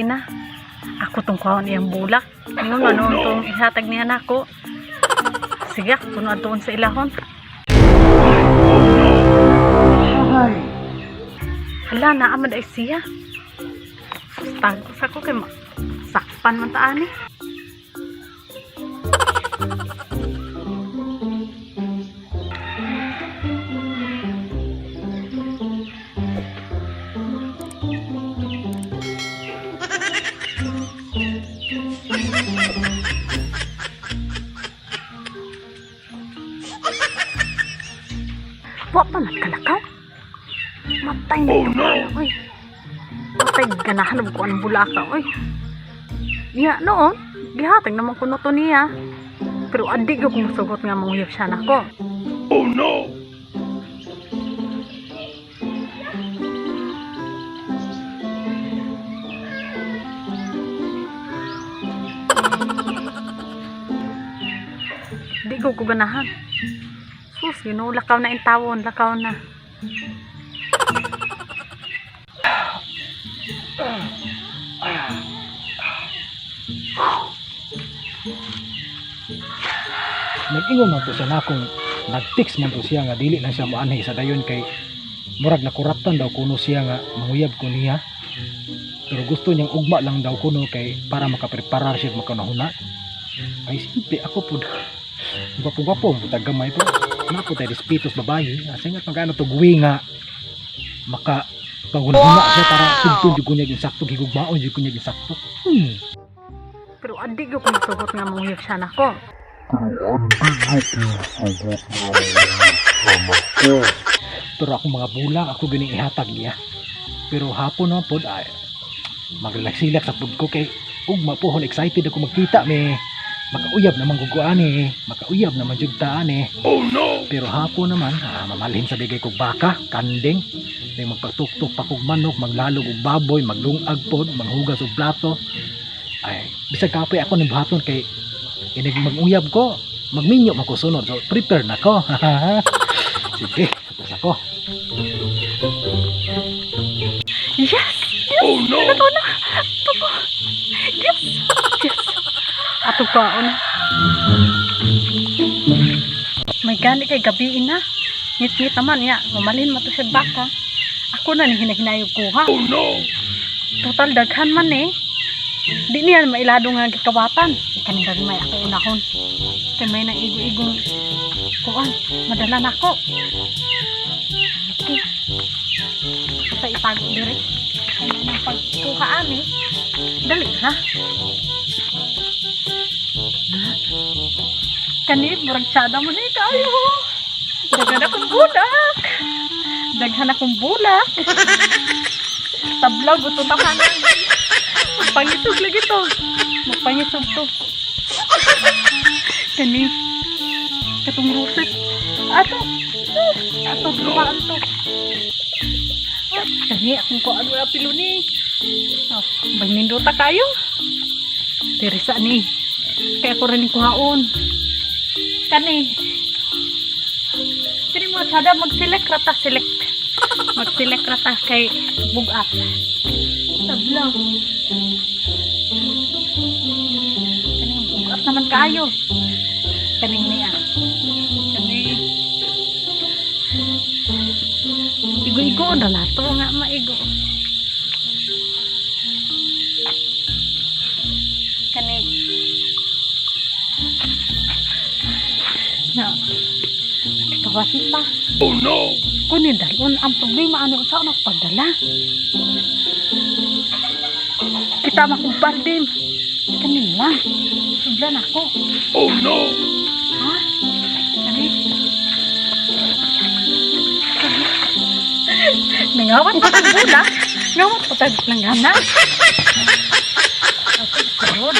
na. Ako tong kuhaon iyang bulak. Ngayon, oh, ano no. tong ihatag niya nako. Sige, puno tuon sa ilahon. Hala, naamad ay siya. Tago sa ko kay sakpan man taan eh. Wa pa man kalakaw. Matay na Oh, ito. no. Oy. Matay, ganahan ko ang bulaka. Oy. Niya, noon, gihatag naman ko no to niya. Pero adik ko musugot nga manguyab siya nako. Oh no! Di ko ko ganahan. Sus, you lakaw na in tawon, lakaw na. Nag-ingon man to siya na kung nag-text man to siya nga dili na siya moanhi sa dayon kay murag nakuraptan daw kuno siya nga manguyab ko niya. Pero gusto niyang ugma lang daw kuno kay para makapreparar siya at makanahuna. Ay simple ako pud. Gwapo-gwapo mo tag gamay pero na po tayo respeto sa babae. Asa nga pag ano to guwi nga maka paghunahuna siya para sugton jud ko niya yung sakto gigugmaon jud ko niya yung sakto. Pero adik ko musugot nga manguyab siya nako. Pero akong mga bulak ako gani ihatag niya. Pero hapon naman pod ay magrelax-relax sa pod ko kay ugma pohon excited ako magkita me. Makauyab naman ko ani, makauyab naman jud ta ani. Oh no! Pero hapon naman, mamalhin sa bigay kog baka, kanding, may magpatuktok pa kog manok, maglalog og baboy, maglungag pod, manghugas og plato. Ay, bisag kapoy ako ning buhaton kay inig maguyab ko, magminyo man ko sunod. So prepare na ko. Sige, tapos ako. Yes! Oh no! Lakaw na! Tuko! Yes! Yes! Ato kaon. May gani kay gabi na. Ngit-ngit naman ya. Mamalhin mo to siya baka. Ako na ni hinahinayog kuha. Oh no! Total daghan man eh. Di niya mailado nga gikawatan. Kaning may ako unahon. Kay may naigo-igong kuan. Madala na ako. Okay. Sa itago dire. Kay may nang pagkuha ani. Dali ha. Kani murag tsada mo ni kayo. Daghan akong bulak. Daghan akong bulak. Tablaw gusto tahanan. Pangisog lagi to. Magpangisog to. Kani. Katong ruset. Ato. Ato, dumaan to. Kani, akong kuan wala pilo ni. Oh, bang nindota kayo. Teresa ni. Kaya ko rin kuhaon. Kani. Kani mo sada mag-select rata select. Mag-select rata kay bugat. Tablaw. Kaning bugat naman kaayo. Kaning niya. Kani. Igo-igo na nato nga maigo. Kani. Na. Kawasin pa. Oh no! Kunin dalon ang problema ano sa ano pagdala. Kita makumpar din. Kanila. Suglan ako. Oh no! Ha? Kani. Nangawat pa tag bulak. Ngawat pa tag langgana. Sunod.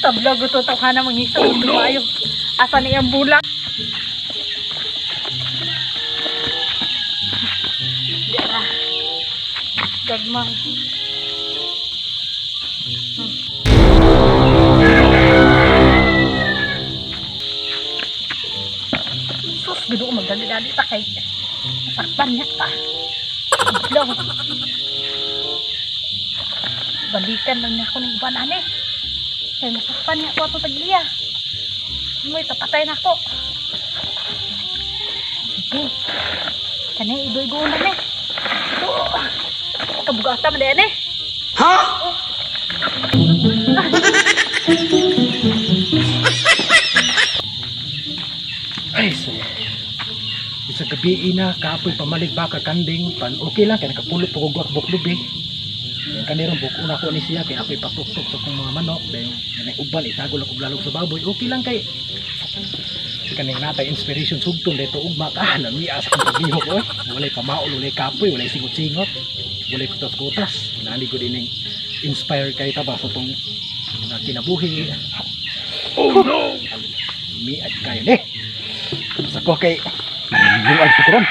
Tabla gusto tawhana na mangisa Oh, no. kayo. Asa ni ang bulak? Dara. Gagmang. Sus, gido ko magdali-dali ta kay. Masakpan niya pa. Adlaw. Balikan lang niya ako ng uban ani. Kaya masakpan niya ako ato tagliya. Mo'y papatay na ako. Sige. Kani igo-igo na ni. Ito. Kabugata man din eh. Ha? Ay, so, sa gabi ina, kapoy pamalig baka kanding, pan okay lang, kaya nakapulot po kog wakbok lubi. Yung kanirong buko na ko ni siya, kaya ako'y patuktok sa kong mga manok, dahil kanang uban, itago lang kong lalog sa baboy, okay lang kay kaning natay inspiration sugton dito ugma ka lami sa akong paglihok oy, walay pamaol, walay kapoy, walay singot-singot, walay kutas-kutas. Nani ko din inspire kay ta ba sa tong mga kinabuhi. Oh no! Miad kayo ni. Sa ko kay lungag ko ron.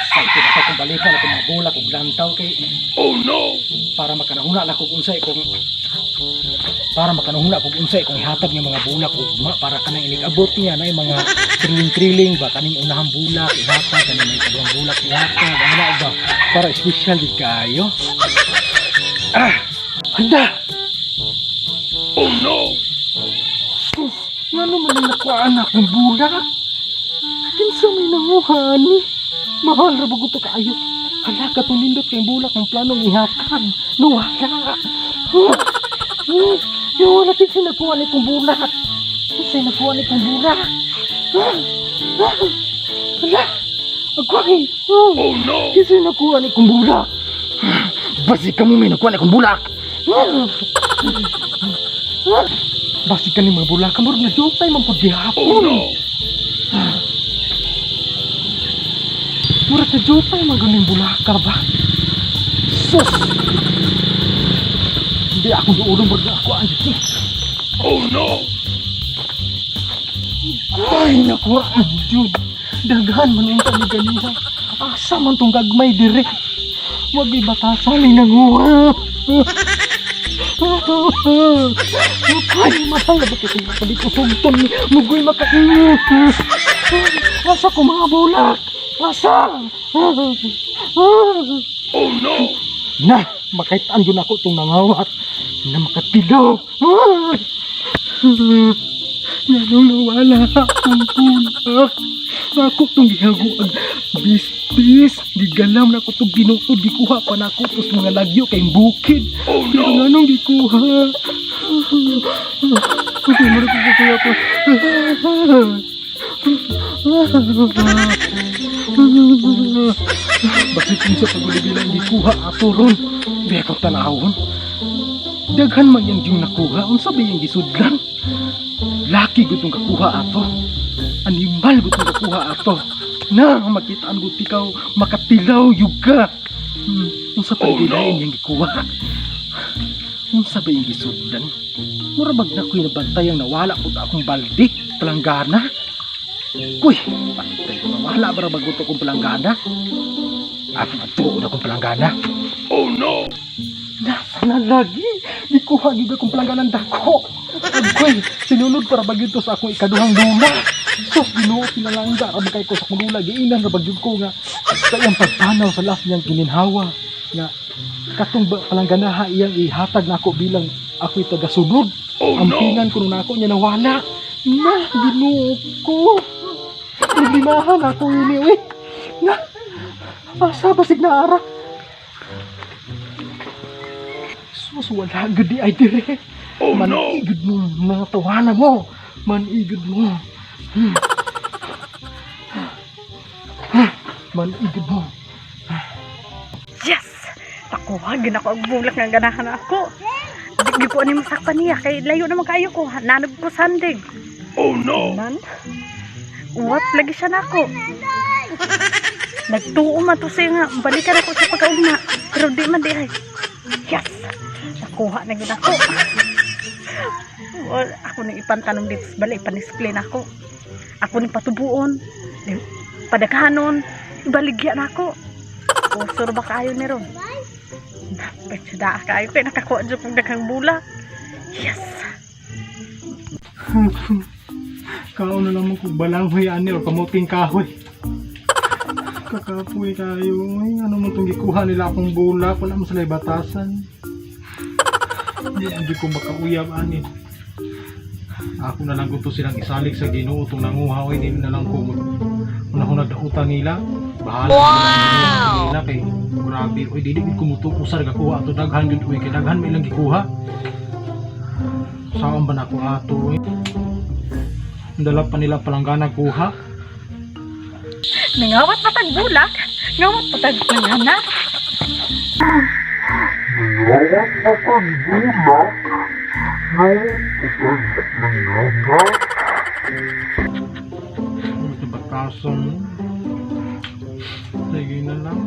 Excited ako kung balikan ako mga bulak ug lantaw kay Oh no! para makanahuna na kung unsay kung para makanahuna kung unsay kung ihatag nga mga bulak ugma para kanang inig-abot niya na yung mga triling-triling ba, kaning unahang bulak ihatag, kaning may kaduhang bulak ihatag, ana ba, para espesyal gid kaayo. Ah, handa. Oh no! Sus, ngano man ang nakuhaan akong bulak? Kinsa may nanguha ni? Mahal ra bago to kaayo. Hala ka tunindot kay bulak ang planong ihatag. Nawala. Huh? Huh? Nawala, kinsa nakuha ni kong bulak? Kinsa nakuha ni kong bulak? Huh? Huh? Hala! Agway! Huh? Oh no! Kinsa nakuha ni kong bulak? Basi ka mo may nakuha ni kong bulak! Huh? Huh? Basi ka ni mga bulak, murag na jutay man pud gihapon. Oh no! Murag na jutay man ganing bulaka ba? Sus! Hindi ako duulong, murag na ako ang jud. Oh no! Ay, nakuha ang jud. Daghan man unta ni ganiha. Asa man tong gagmay dire? Wag ibatasan ni nanguha. Ay, mahal na ba kasi palit ko sugton ni Mugoy makainyo. Asa ko mga bulak? Asa? Oh no! Na, makaitaan yun ako itong nangawat. Na makatilaw. Nanong nawala akong bulak. Ako itong gihaguag. Bis-bis. Gigalam na ko itong binuod. Gikuha pa na ako tos mga lagyo kay bukid. Oh Pero no! nga nung gikuha. Hindi mo na kukuha ko. Basit unsa pag bilang gikuha ato ron. Di ako tanawon. Daghan man yang yung nakuha, unsa ba yung gisudlan? Laki gud tong kakuha ato. Animal gud tong kakuha ato. Na makitaan gud ikaw makatilaw yuga. Unsa pa Oh, no. gilain yang gikuha? Unsa ba yung gisudlan? Mura bag na ko'y nabantayang nawala po akong balde, palanggana. Kuy, pantay ko nawala bara bago to akong palanggana. Ako matuod akong palanggana. Oh no! Nasa na lagi? Gikuha gyud akong palangganan dako. Agoy, sinunod para bagyo to sa akong ikaduhang lula. Sus, Ginoo, pinalangga ra ba kay ko sa akong lula. Giinan ra bagyod ko nga sa iyang pagtanaw sa last niyang gininhawa nga katong palangganaha iyang ihatag nako bilang ako'y tagasunod. Oh Ang no! pingan ko nung nako niya nawala. Na, Ginoo ko. Problemahan ako ini, uy. Na, asa basig na ara. Sus, wala gud di ay dire. Oh no! Manigod mo, mga tawana mo. Manigod mo. Manigod mo. Yes! Nakuha, ginako ang bulak nga ganahan ako. Di ko ani masakpan niya kay layo naman kayo ko. Nanog ko sandig. Oh no! Man. Uwat lagi siya nako. Nagtuo man to siya nga balikan ako sa pagkaugma. Pero di man di ay. Yes! Nakuha na gid ako. Well, ako nang ipantanong dito sa balay, ipanisplay na ako. Ako ning patubuon, padaghanon, ibaligya na ako. Usor ba kayo ni ron? Napatsuda kayo kaya nakakuha dyan kong daghang bulak. Yes! Kaon na lang mo kung balanghoy ani or kamuting kahoy. Kakapoy kayo. Ay, ano mo itong gikuha nila akong bulak? Wala mo sila batasan. Hindi ko makauyab ani. Ako na lang gusto silang isalig sa Ginoo itong nanguha. Oy, dili na lang ko una nagdautan nila. Bahala wow! Nila kay grabe. Oy, dili gid ko mutuo usar gakuha ato daghan gud oy kay daghan may ilang gikuha. Saan ba nako ato oy? Dala pa nila palanggana kuha. Nangawat patag bulak, ngawat patag panana. Ito batasan. Sige na lang.